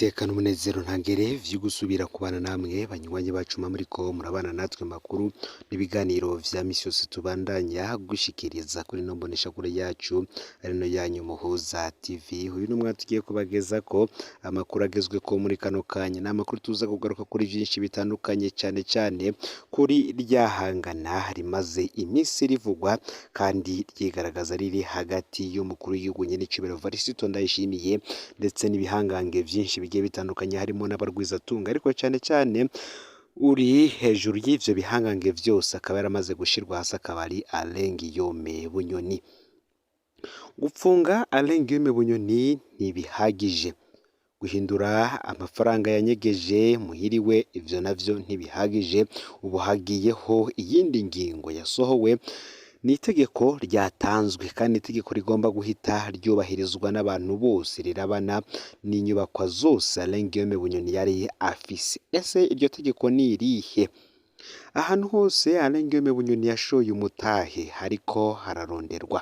N'iteka n'umunezero ntangere vyo gusubira kubana namwe banywanyi bacu muriko murabana natwe makuru n'ibiganiro vya misi yose tubandanya gushikiriza kuri ino mboneshakure yacu ari no yanyu Muhuza TV. Uyu n'umwanya tugiye kubagezako amakuru agezweko muri kano kanya. Ni amakuru tuza kugaruka kuri vyinshi bitandukanye, cane cane kuri rya hangana rimaze imisi rivugwa kandi ryigaragaza riri hagati y'umukuru w'igihugu nyen'icubahiro Evariste Ndayishimiye ndetse n'ibihangange vyinshi bigiye bitandukanye, harimo n'abarwizatunga, ariko cane cane uri hejuru y'ivyo bihangange vyose akaba yaramaze gushirwa hasi, akaba ari Alain Guillaume Bunyoni. Gupfunga Alain Guillaume Bunyoni ntibihagije, guhindura amafaranga yanyegeje muhiriwe ivyo navyo ntibihagije, ubu hagiyeho iyindi ngingo yasohowe, ni itegeko ryatanzwe kandi itegeko rigomba guhita ryubahirizwa n'abantu bose, rirabana n'inyubakwa zose Alain Guillaume Bunyoni yari afise. Ese iryo tegeko ni irihe? Ahantu hose Alain Guillaume Bunyoni yashoye umutahe hariko hararonderwa.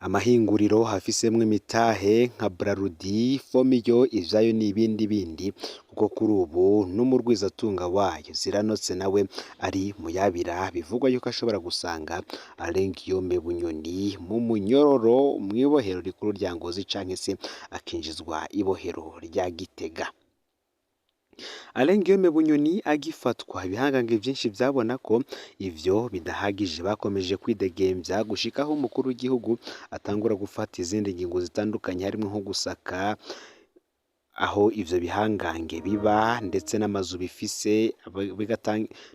Amahinguriro afisemwo imitahe nka Brarudi, Fomiyo, ivyayo ni ibindi bindi, kuko kuri ubu n'umurwizatunga wayo Ziranotse nawe ari muyabira, bivugwa yuko ashobora gusanga Alain Guillaume Bunyoni mu munyororo mw'ibohero rikuru rya Ngozi canke se akinjizwa ibohero rya Gitega. Alain Guillaume Bunyoni agifatwa, ibihangange vyinshi vyabona ko ivyo bidahagije, bakomeje kwidegemvya gushika aho umukuru w'igihugu atangura gufata izindi ngingo zitandukanye, harimwo nko gusaka aho ivyo bihangange biba ndetse n'amazu bifise,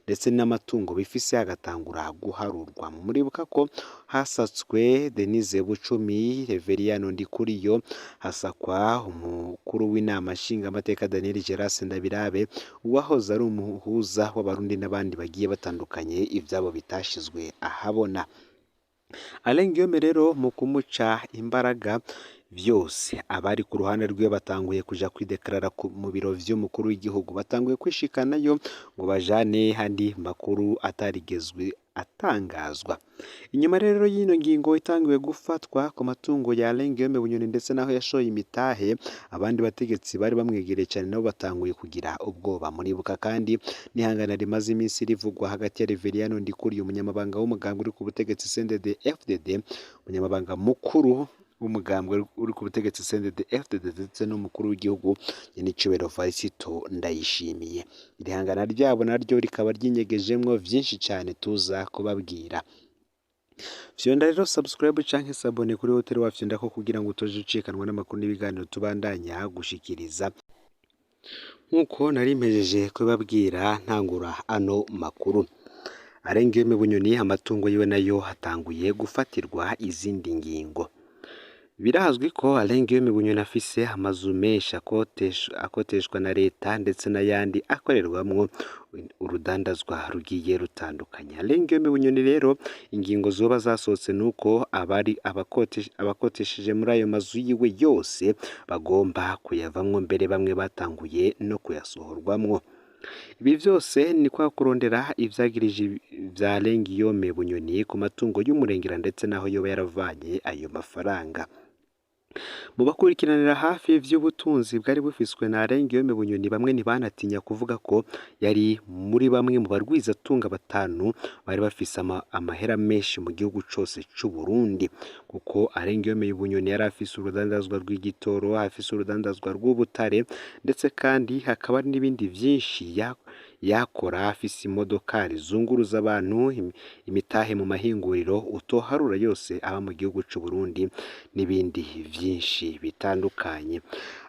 ndetse n'amatungo bifise agatangura guharurwa. Muribuka ko hasatswe Denise Bucumi, Reveriyano Ndikuriyo, hasakwa umukuru w'inama nshingamateka Daniel Gerase Ndabirabe, uwahoze ari umuhuza w'Abarundi n'abandi bagiye batandukanye ivyabo bitashizwe ahabona. Alain Guillaume rero mu kumuca imbaraga vyose, abari ku ruhande rwiwe batanguye kuja kwidekarara mu biro vy'umukuru w'igihugu, batanguye kwishikanayo ngo bajane andi makuru atarigezwe atangazwa. Inyuma rero y'ino ngingo itanguye gufatwa ku matungo ya Alain Guillaume Bunyoni ndetse n'aho yashoye imitahe, abandi bategetsi bari bamwegereye cane nabo batanguye kugira ubwoba. Muribuka kandi n'ihangana rimaze iminsi rivugwa hagati ya Reveriyano Ndikuriye, umunyamabanga w'umugambwe uri ku butegetsi CNDD FDD, umunyamabanga mukuru w'umugambwe uri ku butegetsi CNDD FDD, ndetse n'umukuru w'igihugu nyenicubahiro Evariste Ndayishimiye. Iri hangana ryabo naryo rikaba ryinyegejemwo vyinshi cane tuza kubabwira. Fyonda rero subscribe canke s'abonner kuri hoteli wafyondako kugira ngo utoje ucikanwa n'amakuru n'ibiganiro tubandanya gushikiriza. Nk'uko nari mpejeje kubabwira ntangura ano makuru, Alain Guillaume Bunyoni amatungo yiwe nayo hatanguye gufatirwa izindi ngingo. Birazwi ko Alain Guillaume Bunyoni afise amazu menshi akoteshwa na leta ndetse n'ayandi akorerwamwo urudandazwa rugiye rutandukanye. Alain Guillaume Bunyoni rero ingingo zoba zasohotse nuko abari abakotesheje muri ayo mazu yiwe yose bagomba kuyavamwo, mbere bamwe batanguye no kuyasohorwamwo. Ibi vyose ni kwa kurondera ivyagirije vya Alain Guillaume Bunyoni ku matungo y'umurengera ndetse n'aho yoba yaravanye ayo mafaranga. Mu bakurikiranira hafi ivy'ubutunzi bwari bufiswe na Alain Guillaume Bunyoni, bamwe ntibanatinya kuvuga ko yari muri bamwe mu barwizatunga batanu bari bafise amahera menshi mu gihugu cose c'Uburundi, kuko Alain Guillaume Bunyoni yari afise urudandazwa rw'igitoro, afise urudandazwa rw'ubutare, ndetse kandi hakaba hari n'ibindi vyinshi yakora, afise imodokari zunguruza abantu, imitahe mu mahinguriro utoharura yose aba mu gihugu c'Uburundi n'ibindi vyinshi bitandukanye.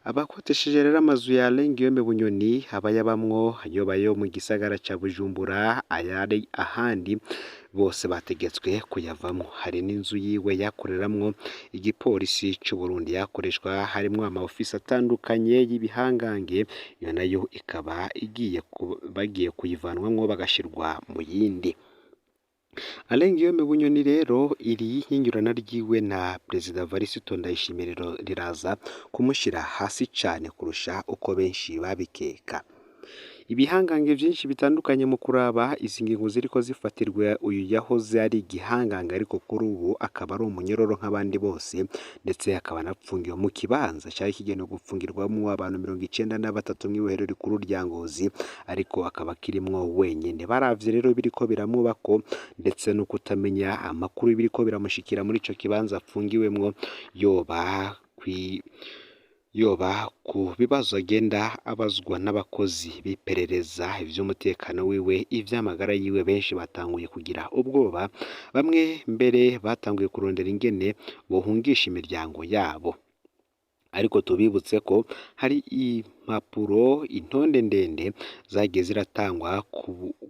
Abakotesheje rero amazu ya Alain Guillaume Bunyoni, abayabamwo yoba ayo mu gisagara ca Bujumbura, ayari ahandi, bose bategetswe kuyavamwo. Hari n'inzu yiwe yakoreramwo igipolisi c'Uburundi, yakoreshwa harimwo ama ofisi atandukanye y'ibihangange, iyo nayo ikaba bagiye kuyivanwamwo bagashirwa mu yindi. Alain Guillaume Bunyoni rero iri hinyurana ryiwe na Perezida Evariste Ndayishimiye riraza kumushira hasi cane kurusha uko benshi babikeka. Ibihangange vyinshi bitandukanye mu kuraba izi ngingo ziriko zifatirwa uyu yahoze ari igihangange ariko kuri ubu akaba ari umunyororo nk'abandi bose, ndetse akaba anapfungiwe mu kibanza cari kigenewe gupfungirwamwo abantu 93 mw'ibohero rikuru rya Ngozi, ariko akaba akirimwo wenyene. Baravye rero biriko biramubako ndetse no kutamenya amakuru biriko biramushikira muri ico kibanza apfungiwemwo, yoba ku bibazo agenda abazwa n'abakozi b'iperereza, ivy'umutekano wiwe, ivy'amagara yiwe. Benshi batanguye kugira ubwoba, bamwe mbere batanguye kurondera ingene bohungisha imiryango yabo. Ariko tubibutse ko hari impapuro, intonde ndende zagiye ziratangwa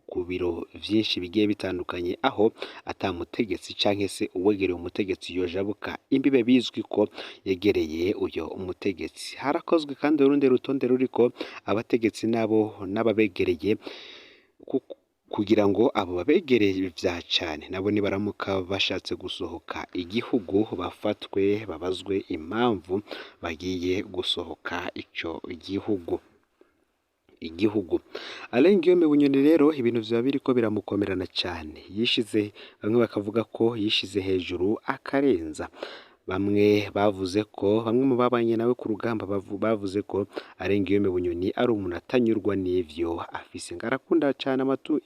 ku biro vyinshi bigiye bitandukanye, aho ata mutegetsi canke se uwegereye umutegetsi yojabuka imbibe bizwi ko yegereye uyo mutegetsi. Harakozwe kandi urundi rutonde ruriko abategetsi nabo n'ababegereye, kugira ngo abo babegereye vya cane nabo nibaramuka bashatse gusohoka igihugu bafatwe babazwe impamvu bagiye gusohoka ico gihugu. Alain Guillaume Bunyoni rero ibintu vyoba biriko biramukomerana cane, yishize, bamwe bakavuga ko yishize hejuru akarenza. Bamwe bavuze ko bamwe mu babanye nawe ku rugamba bavuze ko Alain Guillaume Bunyoni ari umuntu atanyurwa n'ivyo afise, ngo arakunda cane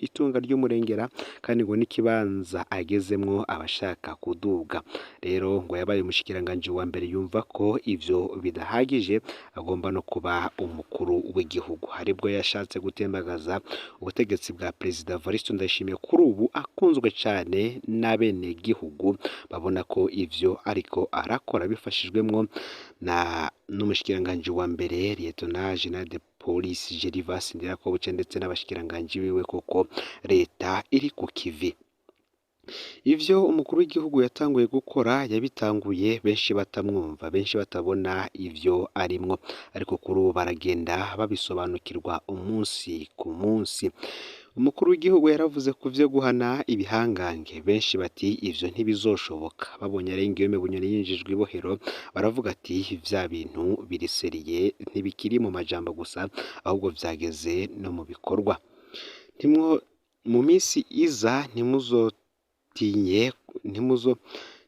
itunga ry'umurengera, kandi ngo n'ikibanza agezemwo abashaka kuduga. Rero ngo yabaye umushikiranganji wa mbere yumva ko ivyo bidahagije, agomba no kuba umukuru w'igihugu. Haribwo yashatse gutembagaza ubutegetsi bwa Perezida Evariste Ndayishimiye, kuri ubu akunzwe cane n'abenegihugu babona ko ivyo ariko arakora bifashijwemwo na n'umushikiranganji wa mbere Lieutenant General de Police Gervais Ndirakobuca ndetse n'abashikiranganji biwe, koko leta iri ku kivi. Ivyo umukuru w'igihugu yatanguye gukora yabitanguye benshi batamwumva, benshi batabona ivyo arimwo, ariko kuri ubu baragenda babisobanukirwa umunsi ku munsi. Umukuru w'igihugu yaravuze ku vyo guhana ibihangange, benshi bati ivyo ntibizoshoboka. Babonye Alain Guillaume Bunyoni yinjijwe ibohero baravuga ati vya bintu biriseriye, ntibikiri mu majambo gusa ahubwo vyageze no mu bikorwa. Mu minsi iza ntimuzotinye,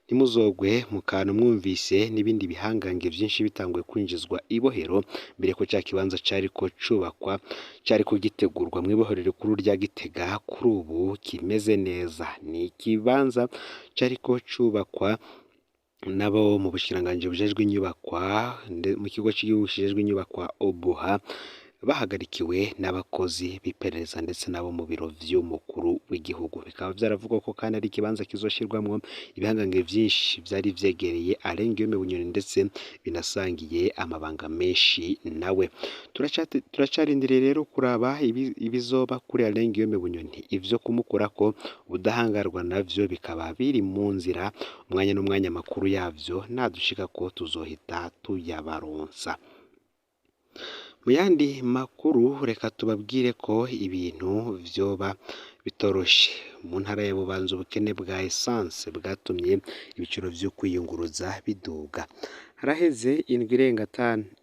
ntimuzogwe mu kantu mwumvise n'ibindi bihangange vyinshi bitanguye kwinjizwa ibohero, mbere ko ca kibanza cariko cubakwa cariko gitegurwa mw'ibohero rikuru rya Gitega kuri ubu kimeze neza. Ni ikibanza cariko cubakwa nabo mu bushikiranganji bujejwe inyubakwa, mu kigo c'igihugu kijejwe inyubakwa OBUHA, bahagarikiwe n'abakozi b'iperereza ndetse nabo mu biro vy'umukuru w'igihugu. Bikaba vyaravugwa ko kandi ari ikibanza kizoshirwamwo ibihangange vyinshi vyari vyegereye Alain Guillaume Bunyoni ndetse binasangiye amabanga menshi nawe. Turacarindiriye rero kuraba ibizoba kuri Alain Guillaume Bunyoni, ivyo kumukurako ubudahangarwa navyo bikaba biri mu nzira, umwanya n'umwanya amakuru yavyo nadushikako tuzohita tuyabaronsa. Mu yandi makuru reka tubabwire ko ibintu vyoba bitoroshe mu ntara ya Bubanza. Ubukene bwa essence bwatumye ibiciro vyo kwiyunguruza biduga. Haraheze indwi irenga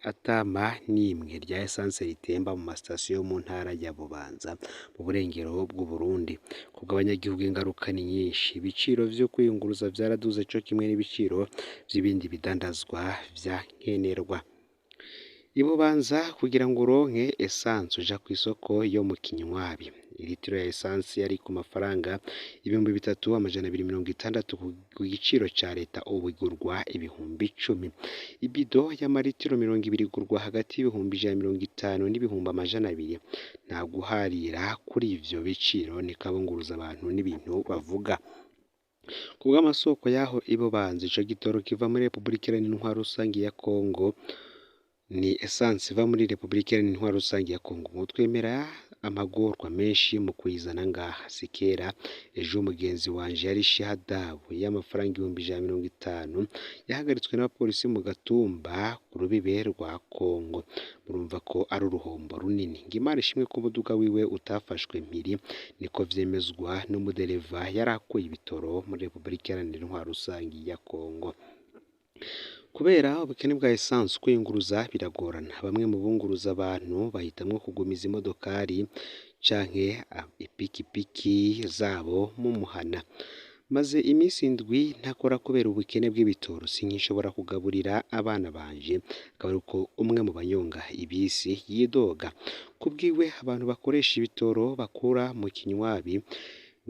atama n'imwe rya essence ritemba mu masitasiyo yo mu ntara ya Bubanza mu burengero bw'Uburundi. Kubw'abanyagihugu ingaruka ni nyinshi, ibiciro vyo kwiyunguruza vyaraduze co kimwe n'ibiciro vy'ibindi bidandazwa vya nkenerwa. I Bubanza kugira ngo uronke essence uja kw'isoko yo mu Kinywabi. Ilitiro ya essence yari ku mafaranga 3260 ku giciro ca leta, ubu igurwa 10,000. Ibido y'amaritiro 20 igurwa hagati y'150,000 n'200,000. Nta guharira kuri ivyo biciro, niko abunguruza abantu n'ibintu bavuga. Kubw'amasoko y'aho i Bubanza, ico gitoro kiva muri Repubulika Iharanira Intwaro Rusangi ya Kongo, ni essence iva muri Repubulika Iharanira Intwaro Rusangi ya Kongo. Ngo twemera amagorwa menshi mu kuyizana ngaha, si kera ejo mugenzi wanje yarishe ihadabu y'amafaranga 150,000 yahagaritswe n'abapolisi mu Gatumba ku rubibe rwa Kongo. Murumva ko ari uruhombo runini. Ngo Imana ishimwe ko umuduga wiwe utafashwe mpiri, niko vyemezwa n'umudereva yari akuye ibitoro muri Repubulika Iharanira Intwaro Rusangi ya Kongo. Kubera ubukene bwa essence kwiyunguruza biragorana. Bamwe mu bunguruza abantu bahitamwo kugumiza imodokari canke ipikipiki zabo mu muhana. Maze iminsi indwi ntakora kubera ubukene bw'ibitoro, sinkishobora kugaburira abana banje, akaba ariko umwe mu banyonga ibisi yidoga. Kubwiwe abantu bakoresha ibitoro bakura mu kinywabi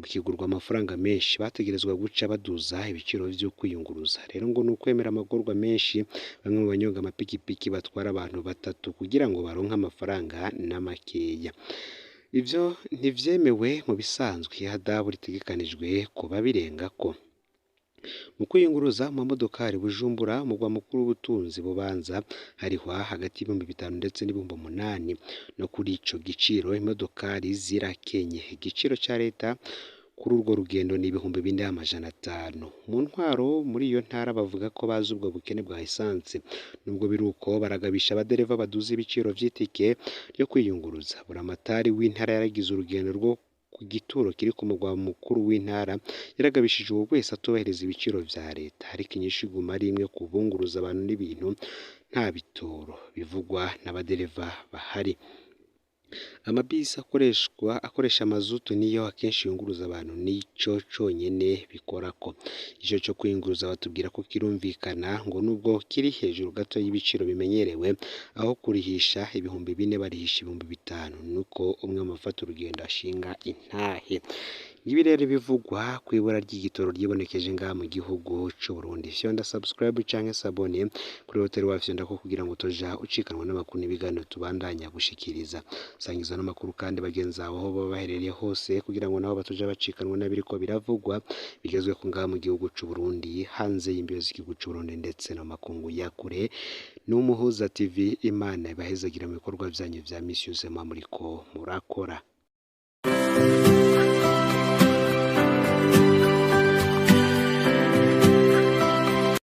bikigurwa amafaranga menshi, bategerezwa guca baduza ibiciro vyo kwiyunguruza. Rero ngo ni ukwemera amagorwa menshi, bamwe mu banyonga amapikipiki batwara abantu batatu kugira ngo baronke amafaranga n'amakeya. Ivyo ntivyemewe mu bisanzwe, ihadabu ritegekanijwe kuba birengako. Mu kwiyunguruza mu mamodokari Bujumbura, umugwa mukuru w'ubutunzi Bubanza, harihwa hagati y'ibihumbi 5 ndetse n'ibihumbi 8. No kuri ico giciro imodokari zirakenye. Igiciro ca leta kuri urwo rugendo ni 4,500. Mu ntwaro muri iyo ntara bavuga ko bazi ubwo bukene bwa essence. Nubwo biri uko baragabisha abadereva baduza ibiciro vy'itike ryo kwiyunguruza. Buramatari w'intara yaragize urugendo rwo ku gituro kiri ku mugwa mukuru w'intara, yaragabishije uwo wese atubahiriza ibiciro vya leta. Ariko inyishu iguma ari imwe ku bunguruza abantu n'ibintu, nta bitoro bivugwa n'abadereva bahari. Amabisi akoresha mazutu niyo akenshi yunguruza abantu, nico conyene bikorako. Ico co kwiyunguruza batubwira ko kirumvikana ngo nubwo kiri hejuru gato y'ibiciro bimenyerewe, aho kurihisha 4,000 barihisha 5,000. Nuko umwe mu bafata urugendo ashinga intahe. Ngibi rero ibivugwa kw'ibura ry'igitoro ryibonekeje ngaha mu gihugu c'Uburundi. Fyonda subscribe canke s'abonner kuri Hotel wafyondako kugira ngo utoja ucikanwa n'amakuru n'ibiganiro tubandanya gushikiriza. Sangiza n'amakuru kandi bagenzi bawe aho baba baherereye hose kugira ngo nabo batoja bacikanwa n'abiriko biravugwa bigezweko ngaha mu gihugu c'Uburundi, hanze y'imbibe z'igihugu c'Uburundi ndetse no mu makungu ya kure. N'Umuhuza TV, Imana ibahezagira mu bikorwa vyanyu vya misi yose muba muriko murakora.